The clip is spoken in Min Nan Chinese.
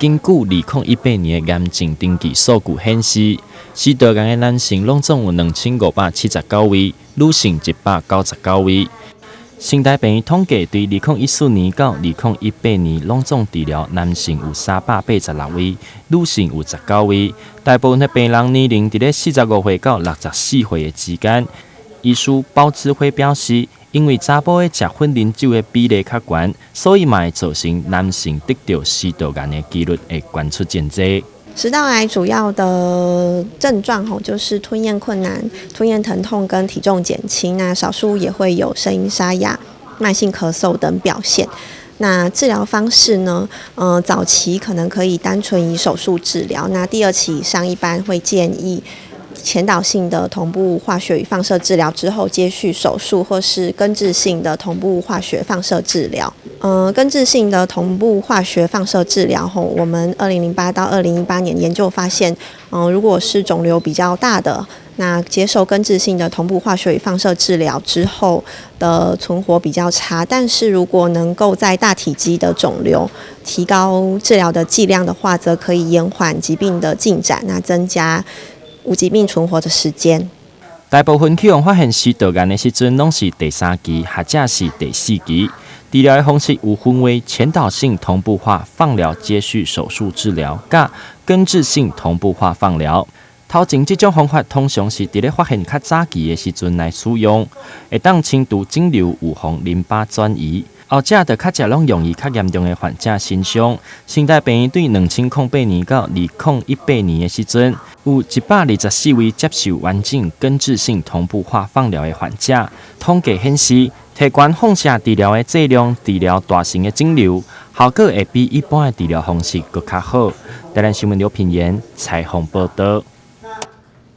根據2018年的癌症登記數據顯示，食道癌的男性攏總有2579位，女性199位。成大病院統計，對2014年到2018年，攏總治療男性有386位，女性有19位。大部分的病人年齡佇咧45歲到64歲的之間。醫師包志輝表示，因為查埔的食粉啉酒的比例較懸，所以嘛會造成男性得著食道癌的幾率會懸出真濟。食道癌主要的症狀吼，就是吞嚥困難、吞嚥疼痛跟體重減輕，那少數也會有聲音沙啞、慢性咳嗽等表現。那治療方式呢？早期可能可以單純以手術治療，那第二期以上一般會建議前導性的同步化學與放射治療之後，接續手術或是根治性的同步化學放射治療。根治性的同步化學放射治療後，我們2008到2018年研究發現，如果是腫瘤比較大的，那接受根治性的同步化學與放射治療之後的存活比較差。但是如果能夠在大體積的腫瘤提高治療的劑量的話，則可以延緩疾病的進展，那增加無疾病存活的時間。大部分去予發現食道癌的時陣，攏是第三期或者是第四期。治療的方式有分為前導性同步化放療接續手術治療，佮根治性同步化放療。頭前這種方法通常是佇咧發現較早期的時陣來使用，會當清除腫瘤，預防淋巴轉移。後者就較濟攏用於較嚴重的患者身上。成大病院對2008年到2018年的時陣，有124位接受完整根治性同步化放療的患者。統計顯示，提懸放射治療的劑量，治療大型的腫瘤，效果會比一般的治療方式閣較好。台南新聞劉品言採訪報道。